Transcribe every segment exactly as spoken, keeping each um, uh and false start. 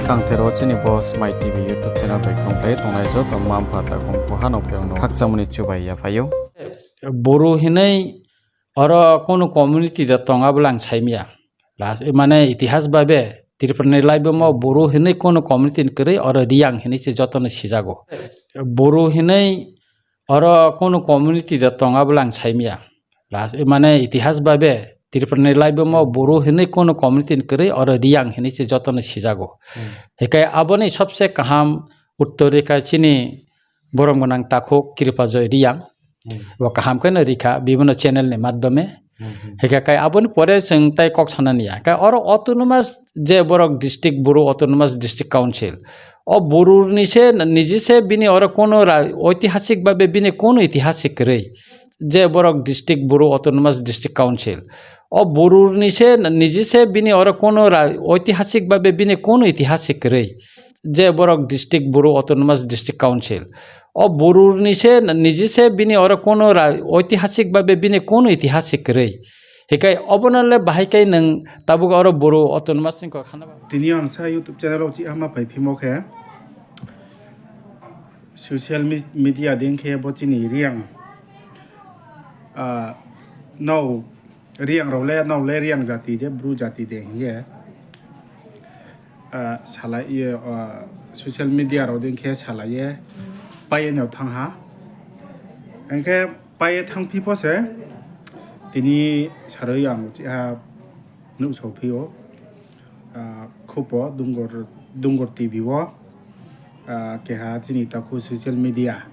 Kangthero chini bo Smai T V YouTube channel bai kongkhlai tongnai joto mma mpha takhu mkhu hano phaiyong no khakchangmo ni chubai yaphai ou. Bru hinwi oro kono community de tong abo le ang saimya. Mane itihas babe Tripura ni laibamo Bru hinwi kono community ni kwrwi oro Reang hinwi se joto no sijago. Bru hinwi oro kono community de tong abo le ang saimya. Mane itihas babe Tripura ni laibamo Bru hinwi kono community ni kwrwi oro Reang hinwi se joto no sijago. Hikai aboni sobse kaham uttor rikha chini borom gwnang takhu Kripajoy Reang. Bo kaham khe no rikha bibhinno channel ni madhyome. Hikai kai aboni pore chwng tai kok sana niya. Kai oro autonomous je borok district, Bru Autonomous District Council. O Bru ni se, niji se bini oro kono ra-, oitihasik babe bini kono itihasik kwrwi. Je borok district, Bru Autonomous District Council. O Bru ni se, niji se bini oro kono ra-, oitihasik babe bini kono itihasik kwrwi. Je borok district, Bru Autonomous District Council. O Bru ni se, niji se bini oro kono ra-, oitihasik babe bini kono itihasik kwrwi. Hikai obono le bahai kai nwng tabuk oro Bru Autonomous ni kok khana ba. Tini ang sa YouTube channel o chih hama phai phimo khe social me-, media dei khe bo chini Reang, ah, nao Reang rao le, nao le Reang jati de, Bru jati de hing ye, ah, salai ye, ah, social media rao dei khe salai ye pai ye no thanng ha. Hing khe pai ye thanngphi pho se, tini saroi ang chih ha nuhsao phi ou, ah, khupo Dungur, Dungur T V o, ah, keha chini takhu social media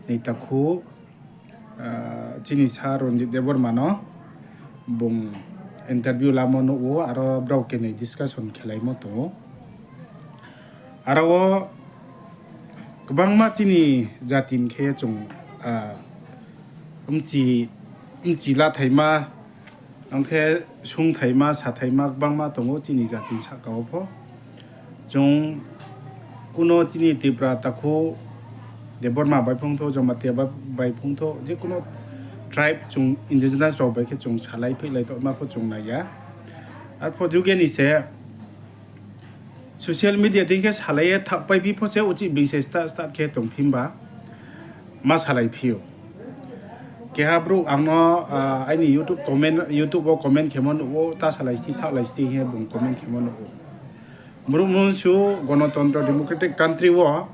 ni takhu, ah, chini sa Ranjit Debbarma no bung interview lamo nuh ou, aro brao khe ni discussion khelaimo tong ou. Aro wo kwbangma chini jati ni khe chung, ah, mchi, mchi lathaima, ang khe sungthaima, sathaima kwbangma tong ou chini jati ni sahka wo pho. Chung kuno chini Tipra takhu Debbarma bai phungthou, Jamatia ba-, bai phungthou, je kuno tribe chung indigenous rao bai khe chung salai phehlai tongma pho chung nai ya. Arpho juge ni se social media dei khe salai ye thakpai phi pho se uchih being se start, start khe tongphi himba ma salai phi ou. Keha brouh ang no, ah, aini YouTube comment, YouTube wo comment khemo nuh ou, ta salai sti, thaklai sti hing ye bung comment khemo nuh ou. Brouh mnusu gonotontro democratic country wo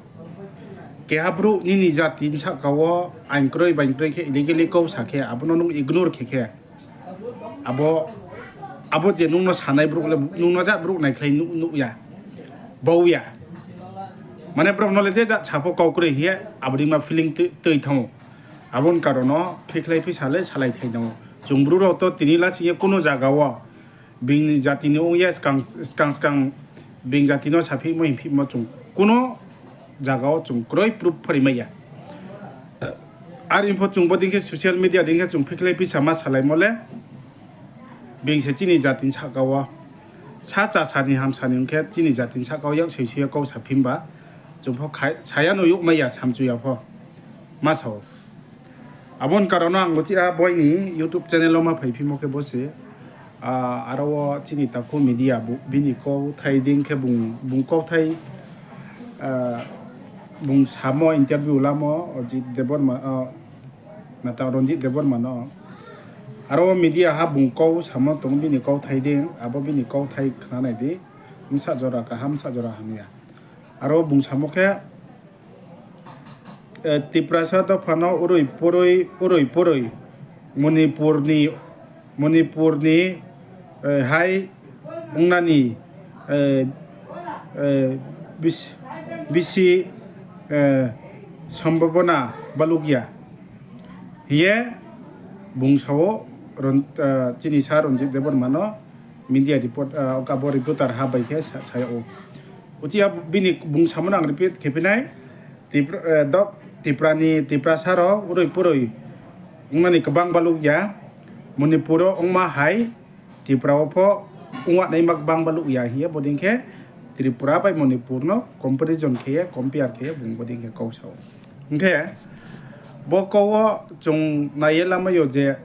keha brouh nini jati ni sahka wo ain kroi bain kroi khe illegally kau sa khe abo no nung ignore khe khe, abo, abo je nung no sanai brouh le nung no jat brouh naikhlai nuh, nuh ya, bau ya. Mane brao no le je jat sa pho kau kroi hing ye abo deima feeling tui, tui thanng ou. Abo ni karon no phikhlai phisa le salai thai nang ou. Chung Bru rao to tini lasing ye kuno zaga wo being ni jati ni ong ye skang, skang, skang being jati no saphimo hingphimo chung kuno zaga wo chung kroi proof phorimai ya. Are pho chung bodei khe social media dei khe chung phikhlai phisa ma salaimo le being se chini jati ni sahka wo sa cha sa ni ham sa ni ong khe chini jati ni sahka wo yak soi soi ye kau saphi himba chung pho khai, saya no yagmai ya, samchu ya pho ma sa ou. Abo ni karon no ang uchih ha boini YouTube channel wo ma phaiphimo khe bo se, ah, aro wo chini takhu media bu-, bini kauthai dei khe bung, bung kauthai, ah, bung samo interview lamo Ranjit Debbarma, ah, nata Ranjit Debbarma no. Aro wo media ha bung kau samo tong bini kauthai dei, abo bini kauthai khna nai di. Bsa jora kaham, bsa jora hamya. Aro bung samo khe, eh, Tiprasa dopha no urui purui, urui purui Manipur ni, Manipur ni, eh, hai ongnani, eh, eh, bis-, bisi, eh, sombhabona balukya hing ye bung sa ou, Ron-, eh, chini sa Ranjit Debbarma no media report, eh, abo reporter ha bai khe sa-, sa yag ou. Uchih ha bini bung samo no ang repeat khe phi nai. Tipra, eh, dok, Tipra ni, Tiprasa rao urui purui ongnani kwbang balukya, Manipur wo ongma hai Tripura wo pho ongwanaima kwbang balukya hing ye bodei khe Tripura bai Manipur no comparison khe ye, compare khe ye bung bodei khe kau sa ou. Hing khe bo kau wo chung nai ye lamai yo je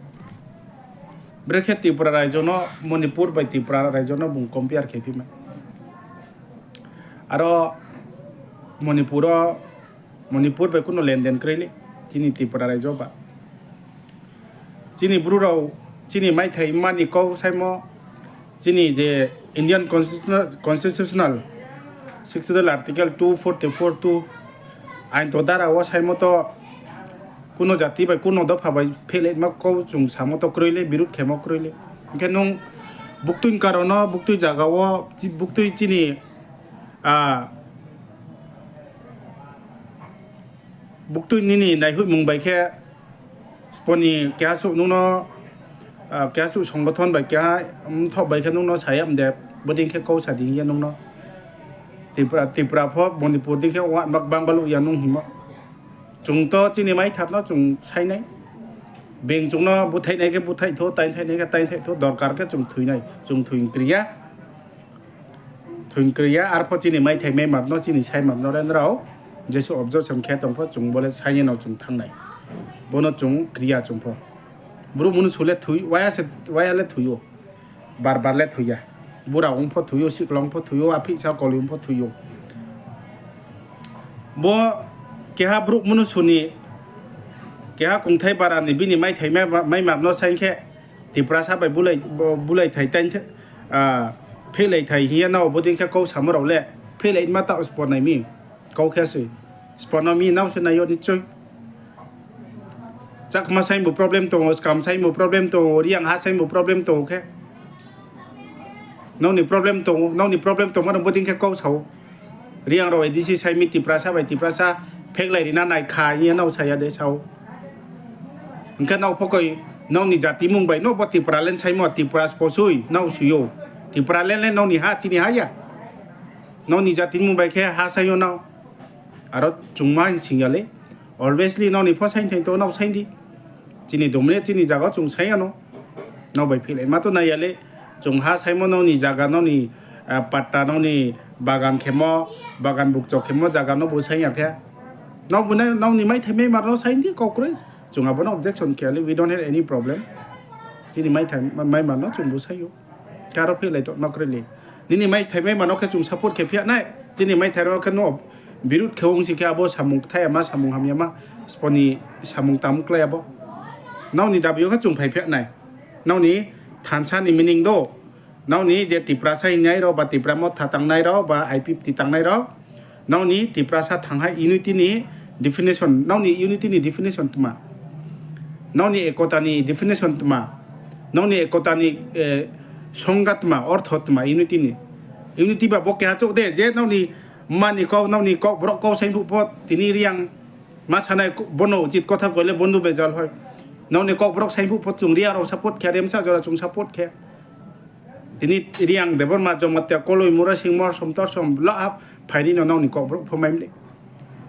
brekhe Tripura raijo no Manipur bai Tripura raijo no bung compare khe phi mai. Aro Manipur o, Manipur bai kuno lenden kroi le, chini Tripura raijo ba. Chini Bru rao, chini maithai mani kau saimo, chini je Indian Constitutional, Constitutional Sixth Schedule Article two forty-four two ain to dara wo saimo to, kuno jati bai kuno dopha bai phehlaima kau chung samo to kroi le, birut khemo kroi le. Hing khe nung buktui ni karon no, buktui zaga wo, chi-, buktui chini, a, buktui nini naihoihmung bai khe, spo ni keha suh nung no, a, keha suh songgothon bai keha mthoh bai khe nung no sa ya mde, bodei khe kau sa di hing ye nung no. Tripura, Tripura pho, Manipur dei khe wa mak bang baluh ya nung hingmo. Chung to chini maithai no chung sainai. Being chung no búthaihnai khe búthaih thou, taingthaihnai khe taingthaih thou, dorkar khe chung thoi nai, chung thoi kri ya. Thoi kri ya, arpho chini maithai maimar no, chini saimar no le nrao jesuh objection khe tong pho chung bo le sai ye no chung thanng nai. Bo no chung kri ya chung pho. Brouh mnusu le thoi, waiha se, waiha le thoi ou. Bar bar le thoi ya. Bura ong pho thoi ou, sikla ong pho thoi ou, aphihsa koli ong pho thoi ou. Bo keha brouh mnusu ni, keha kongthai bara ni bini maithai mai-, maimar no sai khe, Tiprasa bai bulai, bo-, bulai thai tai, a, phehlai thai hing ye nao bodei khe kau samo rao le, phehlai ma taoh spo nai mi, kau khe se, spo no mi nao se nai yo ni choi. Chakma saingbu problem tong ou, skam saingbu problem tong ou, Reang ha saingbu problem tong ou khe. Nrao ni problem tong ou, nrao ni problem tongma no bodei khe kau sa ou. Reang rao A D C sai mi Tiprasa bai Tiprasa phehlai ri na nai kha hing ye nao sa ya de sa ou. Hing khe nao pho koi nrao ni jati mung bai no bo Tipraland saimo, Tipra sposoi nao soi ou. Tipraland le nrao ni ha, chini ha ya. Nrao ni jati mung bai khe ha sai yo nao. Aro chungma hing sing ya le. Obviously nrao ni pho saing thai to nao saing di. Chini domre chini zaga chung saing ya no. Nrao bai phehlai ma to nai ya le. Chung ha saimo nrao ni zaga, nrao ni, a, patta, nrao ni bagan khemo, bagan bukcho khemo zaga no bo saing ya khe. Nrao bo nai, nrao ni maithai maimar no saing di kau kroi. Chung abo no objection khe ya le, we don't have any problem. Chini maithai ma-, maimar no chung bo saing ou. Khe aro phehlai to no kroi le. Nini maithai maimar no khe chung support khe phi ya nai. Chini maithai rao khe no birut khe ong si khe abo samung kthai ya ma, samung hamya ma, spo ni samung tang klái abo. Nrao ni dabi yo khe chung phai phi ya nai. Nrao ni thansa ni meaning do. Nrao ni je Tiprasa hingnai rao ba Tipra Motha tangnai rao ba I P F T tangnai rao. Nrao ni Tiprasa thanng hai unity ni definition, nrao ni unity ni definition tma? Nrao ni ekota ni definition tma? Nrao ni ekota ni, eh, songga tma, ortho tma unity ni? Unity ba bo keha chouh de, je nrao ni mma ni kau, nrao ni Kokborok kau saing phuh pho, tini Reang ma sanai bo no uchit kotha koi le bondhu bejal hoi. Nrao ni Kokborok saing phuh pho chung Reang rao support khe, Remsa jora chung support khe. Tini Reang, Debbarma, Jamatia, Koloi, Murasing, Morsom, Torsom, lahap, phaini no nrao ni Kokborok pho mai mle.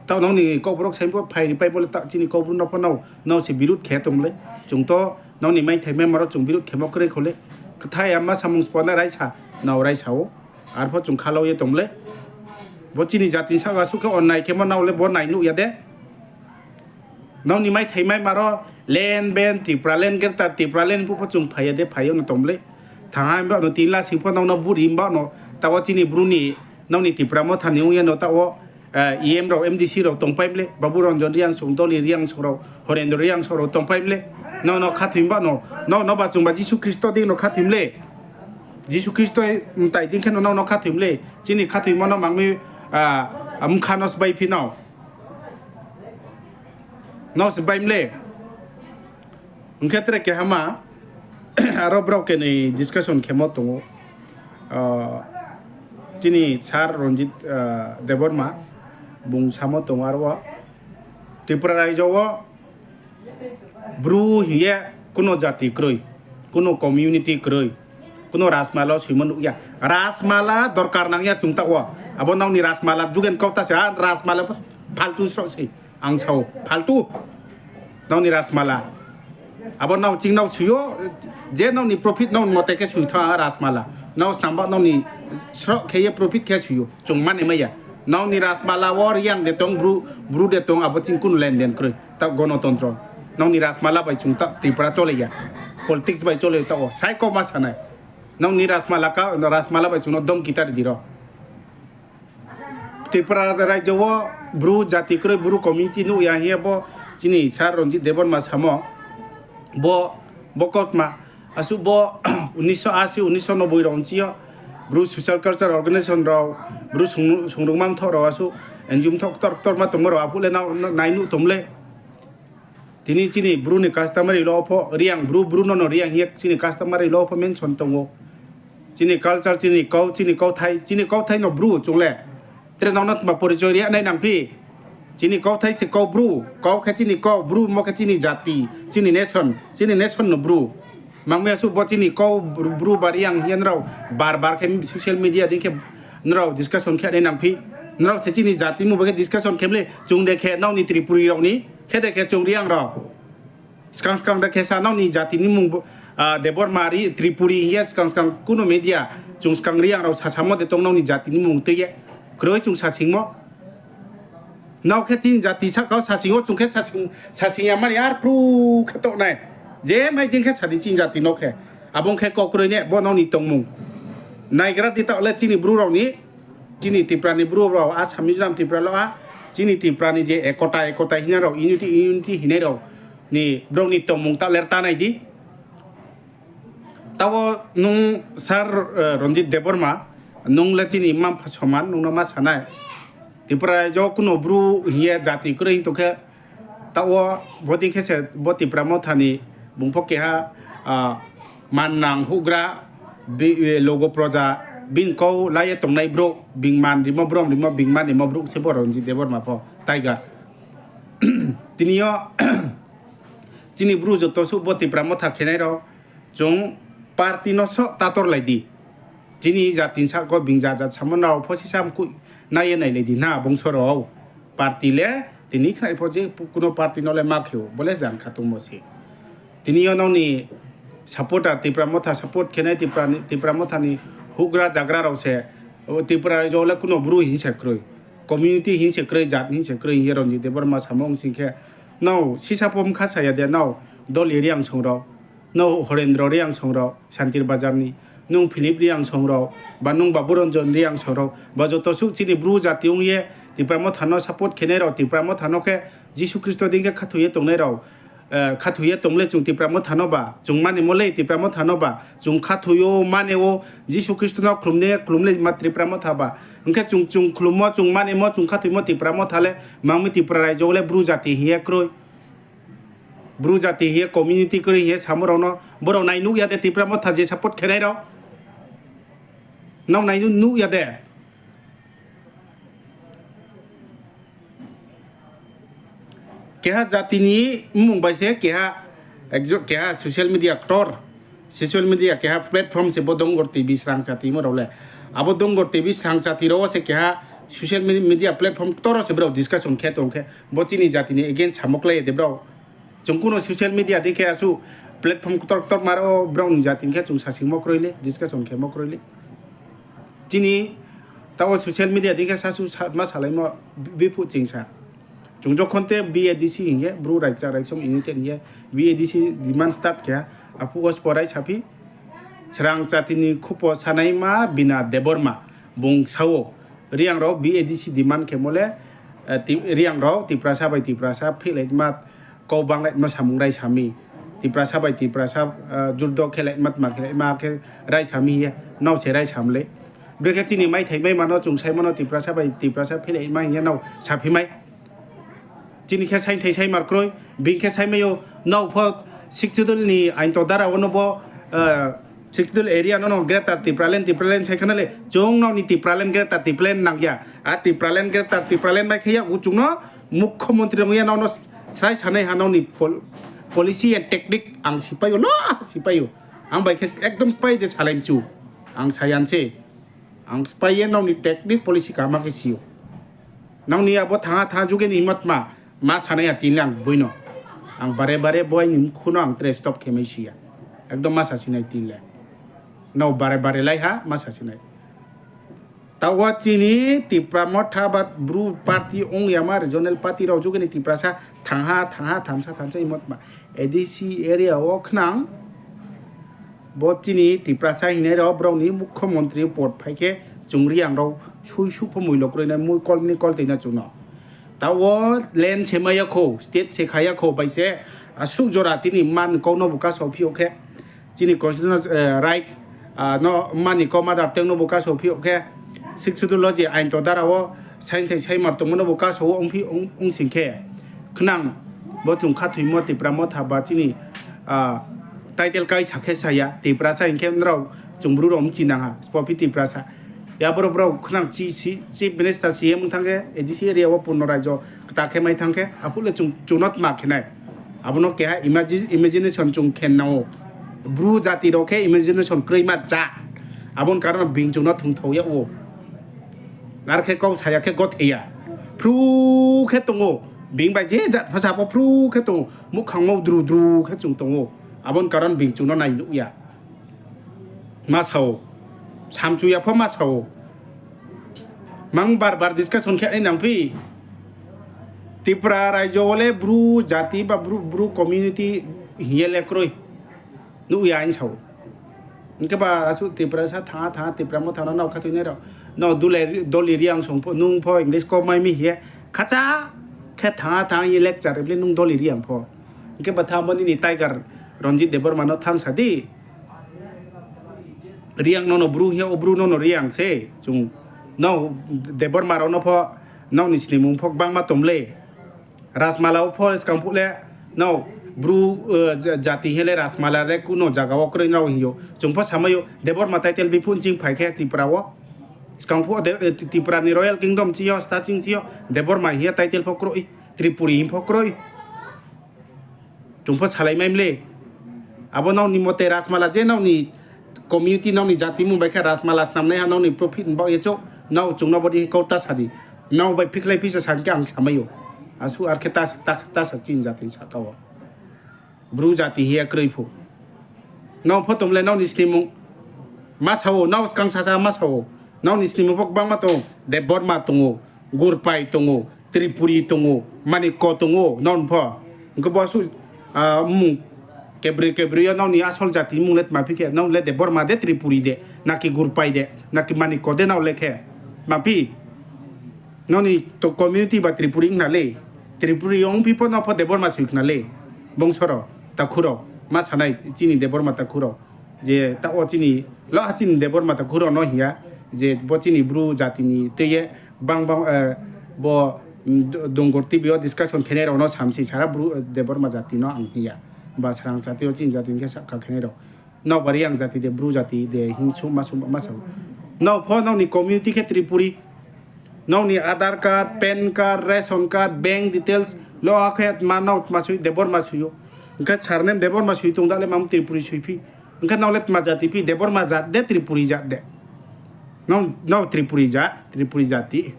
Taoh nrao ni Kokborok saing pho phaini pai bo le taoh chini Kaubru no pho nrao, nrao se birut khe tong le. Chung to nrao ni maithai maimar wo chung birut khemo kroi kho le. Kthai ya ma samung spo na raisa, nrao raisa ou. Arpho chung khalau ye tong le. Bo chini jati ni sahka suh khe onnai khemo nrao le bo nai nuh ya de. Nrao ni maithai maimar wo land ban, Tipraland, Greater Tipraland phuh pho chung phai ya de, phai yo no tong le. Thanng ha himba no tin la sing pho nrao no buri himba no, taoh wo chini Bru ni, nrao ni Tipra Motha ni ong ye no taoh wo, eh, E M rao, M D C rao tongpai mle, Babu Ranjan Reang song, Dolly Reang song rao, Horendra Reang song rao tongpai mle. Nrao no khathoi himba no, nrao no ba chung ba Jisu Khristo dei no khathoi mle. Jisu Khristo mtai dei khe no nrao no khathoi mle. Chini khathoimo no mang mi, ah, mkha no sbai phi nao. Nrao se bai mle. Hing khe tre kehama, aro brao khe ni discussion khemo tong ou. Ah, chini sir Ranjit, ah, Debbarma, bung samo tong ou aro wo. Tripura raijo wo Bru hing ye kuno jati kroi, kuno community kroi, kuno Rajmala wo soimo nuh ya. Rajmala dorkar nang ya chung taoh wo. Abo nrao ni Rajmala jugen kau ta se, ha, Rajmala phaltu sroh se. Ang sao, phaltu. Nrao ni Rajmala. Abo nrao ching nrao soi ou, je nrao ni profit nrao mote khe soi thanng Rajmala. Nrao snamba nrao ni sroh khe ye profit khe soi ou. Chung mani mai ya. Nrao ni Rajmala wo Reang de tong, Bru, Bru de tong, abo ching kuno lenden kroi. Taoh gonotontro. Nrao ni Rajmala bai chung taoh Tripura chole ya. Politics bai chole taoh wo. Sai kau ma sanai. Nrao ni Rajmala ka, Rajmala bai chung no domki ta ri di ro. Tripura rajyo wo Bru jati kroi, Bru community nuh ya hing ye bo chini sir Ranjit Debbarma samo, bo, bo kautma, asuh bo unisho asi, unisho noboi rao nchi yo Bru social culture organisation rao, Bru sung-, sungrungma mthoh rao asuh, N G O mthoh ktor ktor ma tongmo rao aphuh le nai nuh tong le. Tini chini Bru ni customary law pho Reang Bru, Bru no no Reang hing ye chini customary law pho mention tong ou. Chini culture, chini kau, chini kauthai, chini kauthai no Bru chung le. Tre nrao no tma porichoy ri ya nai nang phi. Chini kauthai se kau Bru, kau khe chini kau, Bru mo khe chini jati, chini nation, chini nation no Bru. Mangmi asuh bo chini kau Bru, Bru ba Reang hing ye nrao bar bar khe social media dei khe nrao discussion khe nai nang phi. Nrao se chini jati mung bai khe discussion khe mle, chung de khe nrao ni Tripuri rao ni, khe de khe chung Reang rao. Skang skang de khe sa nrao ni jati ni mung bo, ah, Debbarma ri Tripuri hing ye skang skang kuno media, chung skang Reang rao sasamo de tong nrao ni jati ni mung tui ye. Kroi chung sasingmo. Nrao khe chini jati sahka wo sasing wo, chung khe sasing, sasing ya mani ar phru khe toh nai. Je mai dei khe sa di chini jati no khe. Abo ong khe kau kroi ne, bo nrao ni tongmung. Naigra di taoh le chini Bru rao ni, chini Tripura ni Bru rao, Assam, Mizoram, Tripura lo ha, chini Tripura ni je ekota, ekota hingnai rao, unity, unity hingnai rao ni, brao ni tongmung taoh le rta nai di. Taoh wo nung sir, eh, Ranjit Debbarma, nung le chini mma-mpha soman, nung no ma sa nai. Tripura rajyo kuno Bru hing ye jati kroi hing tong khe, taoh wo bodei khe se bo Tipra Motha ni bung pho keha, ah, mannang houhgra, bi-, eh, logo proja, bini kau la ye tongnai brouh, bini man rimo, brom rimo, bini man rimo brouh se bo Ranjit Debbarma pho, Tiger. Tini yo, chini Bru joto suh bo Tipra Motha khenai rao, chung party no soh tator lai di. Chini jati ni sahka wo bini jat jat samo nrao pho sisa mkoih nai ye nailai di na bongso rao. Party le tini khnai pho je kuno party no le ma khe ou, bo le jang kha tongmo se. Tini yo nrao ni supporter, Tipra Motha support khenai Tipra ni, Tipra Motha ni houhgra jagra rao se, o Tripura rajyo le kuno Bru hing se kroi, community hing se kroi, jat hing se kroi hing ye Ranjit Debbarma samo ong sing khe, nrao sisa pho mkha sa ya de nrao, Doli Reangsong rao, nrao Horendro Reangsong rao, Santir Bazar ni, nung Philip Reangsong rao, ba nung Babu Ranjan Reangsong rao, ba joto suh chini Bru jati ong ye Tipra Motha no support khenai rao, Tipra Motha no khe Jisu Khristo dei khe khathoi ye tongnai rao, eh, khathoi ye tong le chung Tipra Motha no ba, chung manimo le Tipra Motha no ba, chung khathoi yo mane wo Jisu Khristo no khlum ne khlum le ma Tipra Motha ba. Hing khe chung, chung khlummo, chung manimo, chung khathoimo Tipra Motha le, mangmi Tripura rajyo le Bru jati hing ye kroi. Bru jati hing ye community kroi hing ye samo rao no, brao nai nuh ya de Tipra Motha je support khenai rao? Nrao nai nuh ya de? Keha jati ni mmung bai se keha, ekjo-, keha social media ktor, social media keha platform se bo Dongor T V srang jatimo rao le. Abo Dongor T V srang jati rao wo se keha social me-, media platform ktor wo se brao discussion khe tong khe, bo chini jati ni against samo klái de brao. Chung kuno social media dei khe asuh platform ktor ktor ma rao brao ni jati khe chung sasingmo kroi le, discussion khemo kroi le. Chini taoh wo social media dei khe sasu sa-, ma salaimo biphuh chingsa. Chung jokhon te B A D C hing ye, Bru Raisa Raisom United hing ye, B A D C demand start khe ha, aphuh wo sbo raisa phi, srang jati ni khupo sanaima Bina Debbarma, bung sa ou, Reang rao B A D C demand khemo le, eh, ti-, Reang rao Tiprasa bai Tiprasa phihlaima, kau banglaima samung raisa mi. Tiprasa bai Tiprasa, eh, jurdo khelaima, tma khelaima khe raisa mi hing ye, nrao se raisa mi le. Brekhe chini maithai maima no chung saimo no Tiprasa bai Tiprasa phihlaima hing ye nrao saphi mai. Chini khe saingthai saimar kroi, bini khe saimai ou, nrao pho Sixth Schedule ni ain to dara wo no bo, eh, Sixth Schedule area no no Greater Tipraland, Tipraland sai khna le, chung nrao ni Tipraland, Greater Tipraland nang ya. A Tipraland, Greater Tipraland mai khe ya, uchung no Mukhyamantri rong ya nrao no srai sanai ha nrao ni pol-, policy and tactic ang sipai ou, no sipai ou. Ang bai khe ekdom spái de salai mchu. Ang sayan se. Ang spái ye nrao ni tactic policy kaham khe si ou. Nrao ni abo thanng ha thanng ha juge ni matma, ma sanai ya tini le ang boi no. Ang bare bare bo aini mkhu no ang tre stop khe mai si ya. Ekdom ma sasinai tini le. Nrao bare bare lai ha, ma sasinai. Taoh wo chini Tipra Motha ba Bru party ong ya ma regional party rao juge ni Tiprasa thanng ha, thanng ha, thanngsa, thanngsa himo tma. A D C area wo khnang, bo chini Tiprasa hingnai rao brao ni Mukhyamantri pod phai khe chung Reang rao Sui suh pho moilo kroi nai, mui call ni call toi na chung no. Taoh wo land se mai ya khou, state se kha ya khou, bai se asuh jora chini mani kau no bo kasao phi ou khe, chini constitutional right no mani kau mother tongue no bo kasao phi ou khe, Sixth Schedule wo je ain to dara wo sainthai saimar tongmo no bo kasao wo ongphi ong sing khe, khnang bo chung khathoimo Tipra Motha ba chini title kaisa khe sa ya, Tiprasa hing khe nrao chung Bru rao mchi nang ha, sbo phi Tiprasa. Ya boro brao khnang chi si, Chief Minister, C M ong thanng khe, A D C area wo purno raijo kta khe mai thanng khe, aphuh le chung, chung no tma khe nai. Abo no keha imagi-, imagination chung khe nang ou. Bru jati rao khe imagination kroima jat. Abo ni karon bing chung no thungthao yag ou. Ar khe kau sa ya khe gothe ya. Phru khe tong ou. Bing bai je jat pho sa pho phru khe tong ou. Muhkhangmo dru dru khe chung tong ou. Abo ni karon bing chung no nai nuh ya. Ma sa ou. Samchu ya pho ma sa ou. Mang bar bar discussion khe nai nang phi. Tripura raijo wo le Bru jati ba Bru, Bru community hing ye le kroi. Nuh ya hing sa ou. Hing khe ba asuh Tiprasa thanng ha thanng ha, Tipra Motha no nao khathoi nai rao. Nao dole, Dolly Reang song pho, nung pho English kau mai mi hing ye. Khacha khe thanng ha thanng ye lecture ri bli nung Dolly Reang pho. Hing khe ba thanng bo nini Tiger Ranjit Debbarma no thanng sa di. Reang no no Bru hing ye, o Bru no no Reang se. Chung nao Debbarma rao no pho, nao ni snimung pho gbangma tong le. Rajmala wo pho skang phuh le, nao Bru, eh, ja-, jati hing ye le Rajmala le kuno zaga wo kroi nrao hing ou. Chung pho samai ou, Debbarma title biphuh nching phai khe Tripura wo. Skang phuh de, eh, Tripura ni Royal Kingdom ching yo, starting ching yo, Debbarma hing ye title pho kroi, Tripuri hing pho kroi. Chung pho salai mai mle. Abo nao ni mote Rajmala je nao ni community, nao ni jati mung bai khe Rajmala snamnaiha nao ni profit ni baoh ye chouh, nao chung no bodi kau ta sa di. Nao bai phikhlai phisa sa hing khe ang samai ou. Asuh ar khe ta, ta, ta sa chini jati ni sahka wo. Bru jati hing ye kroi phuh. Nao pho tong le nao ni snimung. Ma sa ou, nao skang sasa ma sa ou. Nao ni snimung pho gbangma tong ou, Debbarma tong ou, Gurpai tong ou, Tripuri tong ou, Manikko tong ou, nao pho. Hing khe bo asuh, ah, mmung kebroi kebroi yo nao ni asol jati mmung le tma phi khe, nao le Debbarma de, Tripuri de, naki Gurpai de, naki Manikko de nao le khe. Tma phi? Nao ni to community ba Tripuri ong khna le. Tripuri ong phi pho nao pho Debbarma soi khna le. Bongso rao, takhu rao, ma sa nai chini Debbarma takhu rao. Je taoh wo chini, lo ha chini Debbarma takhu rao no hing ya, je bo chini Bru jati ni tui ye bang bang, eh, bo, mm, Dungur T V yo discussion khenai rao no samsi sara Bru, eh, Debbarma jati no ang hing ya. Ba srang jati yo chini jati ni khe sahka khenai rao. Nao ba Reang jati de, Bru jati de, hing sung ma sung ma sa ou. Nao pho nao ni community khe Tripuri. Nao ni Aadhaar card, PAN card, ration card, bank details, lo ha khe tma nao tma soi, Debbarma soi ou. Hing khe surname Debbarma soi tong da le mam Tripuri soi phi. Hing khe nao le tma jati phi, Debbarma jat de, Tripuri jat de. Nao, nao Tripuri jat, Tripuri jati.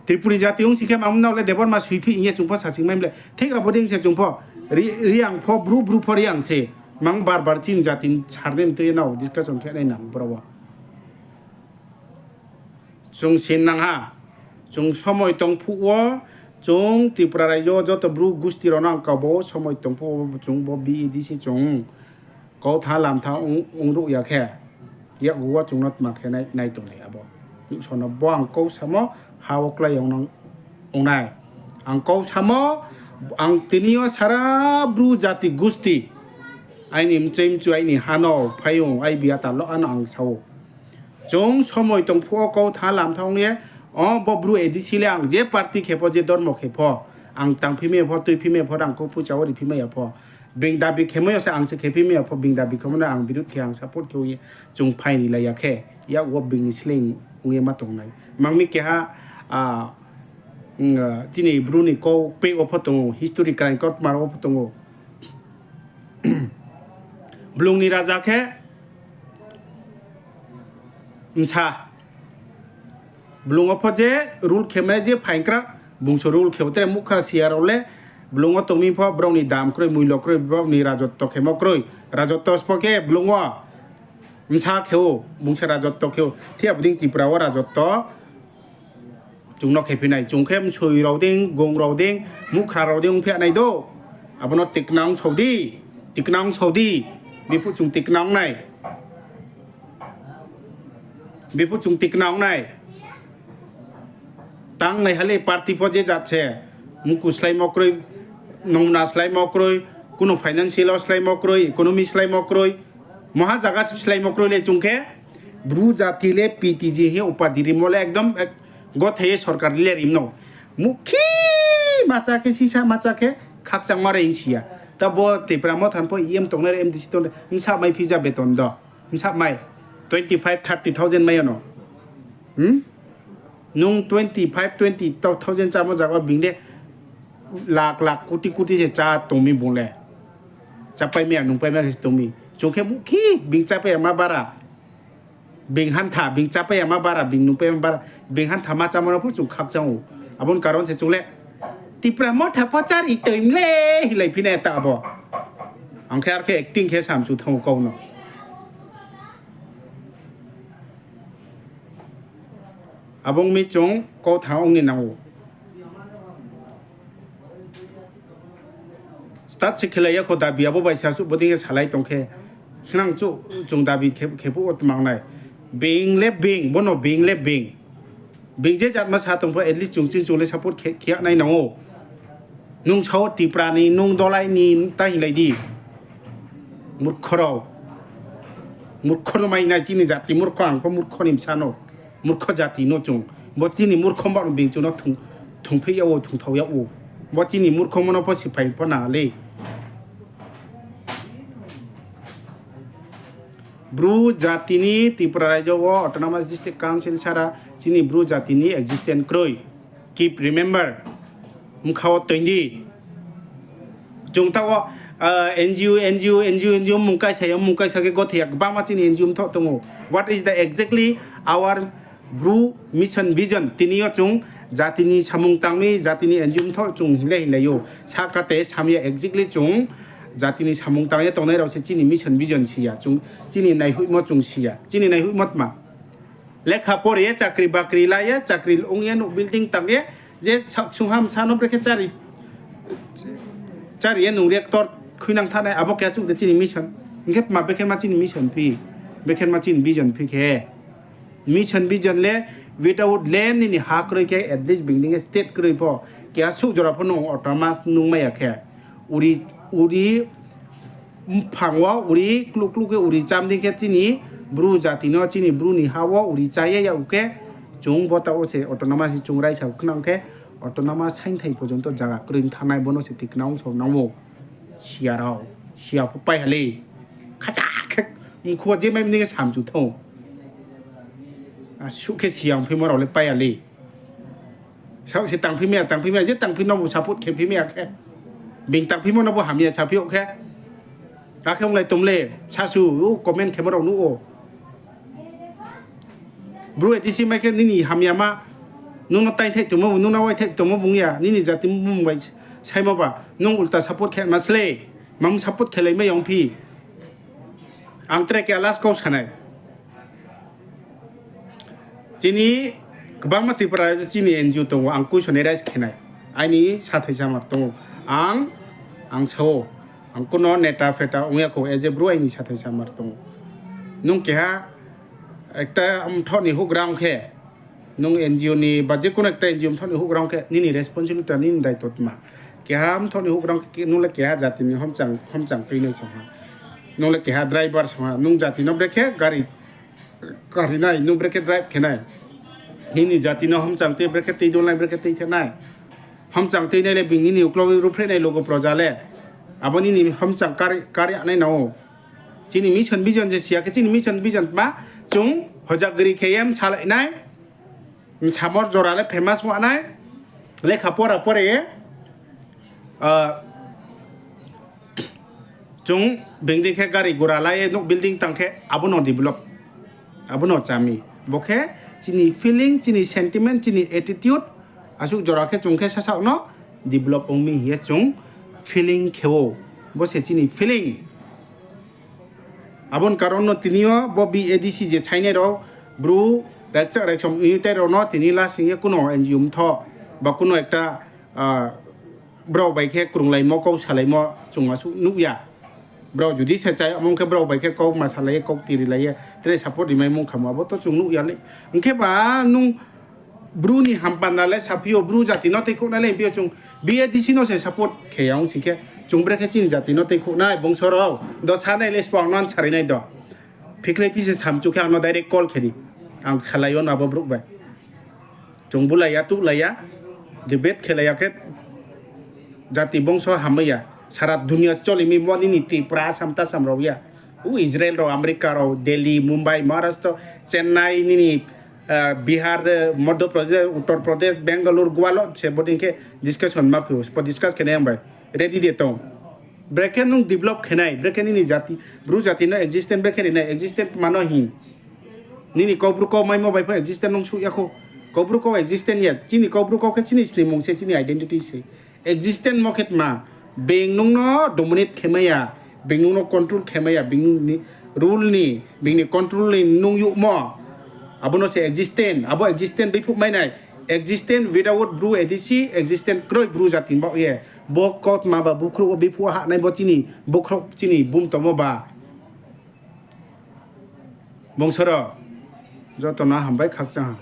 Tripuri jati ong sing khe mam nao le Debbarma soi phi hing ye chung pho sasing mai mle. Thik abo dei se chung pho, Ri-, Reang pho, Bru, Bru pho Reang se. Mang bar bar chini jati ni surname tui ye nao discussion khe nai nang boro wo. Chung sin nang ha. Chung somoi tong phuh wo, chung Tripura raijo joto Bru gusti rao no ang kabo somoi tong phuh wo chung bo B E D C chung kautha lamtha ong, ongruh ya khe, yakgu wo chung no tma khe nai, nai tong nai abo. Nuhsao no bo ang kau samo, ha wo klái ya ong nai. Ang kau samo, ang tini yo sara Bru jati gusti, aini mchoi mchu, aini ha no phai ong, aibi ata lo ano ang sa ou. Chung somoi tong phuh wo kautha lamtha ong ye, o bo Bru A D C le ang je party khe pho, je dormo khe pho, ang tangphi mai ya pho, tuiphi mai ya pho, rang kau phucha wo riphi mai ya pho, bini dabi khemo yo se ang se khephi mai ya pho, bini dabi khemo no ang birud khe, ang support khe ong ye, chung phaini lai ya khe, yakgu wo bini sleing ong ye ma tong nai. Mang mi keha, ah, chini Bru ni kau peh wo pho tong ou, history kraing kautma rao wo pho tong ou. Blung ni raja khe bsa. Blung wo pho je rule khe mai je phaing kra, bung se rule khe ou, tre muhkhra siya rao le blung wo tong mi pho brao ni dam kroi, muilo kroi, brao ni rajotto khemo kroi. Rajotto sbo khe blung wo bsa khe ou, bung se rajotto khe ou. Thik abo dei Tripura wo rajotto chung no khephi nai, chung khe msoi rao dei, gong rao dei, muhkhra rao dei ongphi nai do. Abo no tikna ong sao di, tikna ong sao di, biphuh chung tikna ong nai. Biphuh chung tikna ong nai. Tang nai ha le party pho je jat se, mku sláimo kroi, nongna sláimo kroi, kuno financial wo sláimo kroi, economy sláimo kroi, maha zaga se sláimo kroi le chung khe, Bru jati le P T G hing ye upadi rimo le ekdom, gothe ye sorkar le rim no. Mukhi macha khe, sisa macha khe, khakchangma reing si ya. Ta bo Tipra Motha ni pho E M tongnai re, M D C tongnai, bsa mai phi ja beton do. Bsa mai. Twenty five, thirty thousand mai ya no. Nung twenty five, twenty thousand chámo zaga wo being le lakh lakh, koti koti se chá tong mi bung le. Chápai mai ya, nungpai mai ya khe se tong mi. Chung khe mukhi, being chápai ya ma bara. Being hantha, being chápai ya ma bara, being nungpai ya ma bara, being hantha ma chámo no pho chung khakchang ou. Abo ni karon se chung le, Tipra Motha pho chári toi mle, hinglai phi nai ta abo. Ang khe ar khe acting khe samchu thanng ou kau no. Abo ong mi chung kau tha ong ni nang ou. Start se khelai ya kho dabi, abo bai se asuh bodei khe salai tong khe, khnang chu chung dabi khe, khe phuh wo tmang nai. Being le being, bono being le being. Being je jatma sa tong pho, at least chung chini chung le support khe, khe ya nai nang ou. Nung sao Tipra ni, nung Dolai ni ta hinglai di. Murkho rao. Murkho no mai nai chini jati murkho, ang pho murkho ni bsa no. Murkho jati no chung. Bo chini murkho ba no being chung no thung, thungphi yag ou, thungthao yag ou. Bo chini murkho mo no pho siphai pho nang le. Bru jati ni Tripura raijo wo Autonomous District Council sara chini Bru jati ni existence kroi. Keep remember. Mkha wo toing di. Chung taoh wo, N G O, N G O, N G O, N G O mung kaisa ya, mung kaisa khe gothe ya, gbangma chini N G O mthoh tong ou. What is the exactly our Bru mission vision? Tini yo chung jati ni samung tang mi, jati ni N G O mthoh chung hinglai hinglai ou. Sahka te sam ya exactly chung jati ni samung tang ye tongnai rao se chini mission vision si ya. Chung chini naihoihmo chung si ya. Chini naihoihmo tma? Lekha pore ye, chakri bakri la ye, chakri ong ye, nouh building tang ye, je saksung hamsa no brekhe chári ye nung reactor khuinang thanai, abo keha chuh de chini mission. Hing khe tma bekhe ma chini mission phi, bekhe ma chini vision phi khe. Mission vision le, without land nini ha kroi khe, at least building state kroi pho, keha suh jora pho nung autonomous nung mai ya khe. Uri, uri, mphang wo uri kluh kluh khe uri cham di khe chini Bru jati no, chini Bru ni ha wo uri chá ye yag khe, chung bo taoh wo se autonomous ni chung raisa khnang khe, autonomous saingthai porjonto zaga kroi thanai, bo no se tikna ong sao nang ou. Si ya rao, si ya pho pai ha le. Khacha khe mkhu wo je mai mni khe samchu thanng ou. Asuh khe si ya ongphimo rao le pai ya le. Saoh se tangphi mai ya, tangphi mai ya, je tangphi no bo support khe phi mai ya khe. Being tangphimo no bo hamya saphi yag khe. Akhe onglai tom le, sasu, o comment khemo rao nuh ou. Bru A D C mai khe nini hamyama, nung no taingthaih tongmo, nung no waithaih tongmo bung ya, nini jati mmung bai saimo ba, nung ulta support khe ma sle, mam support khelai mai yong phi. Ang tre khe last kau sanai. Chini kbangma Tripura chini N G O tong ou, ang question arise khe nai. Aini sathai samar tong ou. Ang, ang sao, ang kuno neta feta ong ya khou, as a Bru aini sathai samar tong ou. Nung keha ekta mthoh ni houhgra ong khe, nung N G O ni ba je kuno ekta N G O mthoh ni houhgra ong khe, nini responsibility, nini daito tma? Keha mthoh ni houhgra ong khe, nung le keha jati ni homchang, homchang tuinai song ha. Nung le keha driver song ha, nung jati no brekhe gari, gari nai, nung brekhe drive khe nai. Nini jati no homchang tui brekhe tui dol nai, brekhe tui the nai. Homchang tuinai le bini ni uklau ruhphreh nai logo proja le. Abo nini homchang kar, kar ya nai nang ou. Chini mission vision je si ya khe, chini mission vision tma, chung hojagri khe ye msalai nai, msamor jora le famous wa nai, lekha pora pore ye, chung bengdi khe gari gura la ye nouh building tang khe abo no develop, abo no chami. Bo khe chini feeling, chini sentiment, chini attitude, asuh jora khe chung khe sasaoh no develop ong mi hing ye chung feeling khe ou. Bo se chini feeling. Abo ni karon no tini yo bo B A D C je sainai rao, Bru, Raikchak Raiksom united rao no tini lasing ye kuno N G O mthoh, ba kuno ekta, brao bai khe krunglaimo, kau salaimo chung asuh nuh ya. Brao judi se chá yagmo ong khe brao bai khe kau ma salai ye, kau tirilai ye, tre support rimai mung khamo, abo to chung nuh ya le. Hing khe ba nung Bru ni hampanda le saphi yo, Bru jati no tuikhouhnai le hingphi yo chung B A D C no se support khe ya ong sing khe, chung brekhe chini jati no tuikhouhnai bongso rao? Do sanai le sbo ang no answer ri nai do. Phikhlai phi se samchu khe ang no direct call khe di. Ang salai yo no abo brouh bai. Chung bulai ya, tuhlai ya, debate khelai ya khe jati bongso hamya. Sara dunia choli mi mo nini Tripura, Assam, Tasam rao ya. U Israel rao, America rao, Delhi, Mumbai, Maharashtra, Chennai, nini, Bihar, Madhya Pradesh, Uttar Pradesh, Bangalore, Goa lo se bodei khe discussion ma khe, sbo discuss khe nai ang bai. Ready de tong. Brekhe nung develop khe nai, brekhe nini jati, Bru jati no existence brekhe ri nai, existence tma no hing. Nini Kaubru kau maimo bai pho existence nung suh ya khou. Kaubru kau existence ya, chini Kaubru kau khe chini snimung se, chini identity se. Existence mo khe tma, being nung no dominate khe mai ya, being nung no control khe mai ya, being ni rule ni, being ni control ni nung youhmo. Abo no se existence, abo existence biphuh mai nai. Existence without Bru A D C, existence kroi Bru jati ni baoh ye. Bo kautma ba bukhrouh wo biphuh wo hahnai bo chini, bukhrouh chini bumtomo ba. Bongso rao, joto no hambai khakchang ha.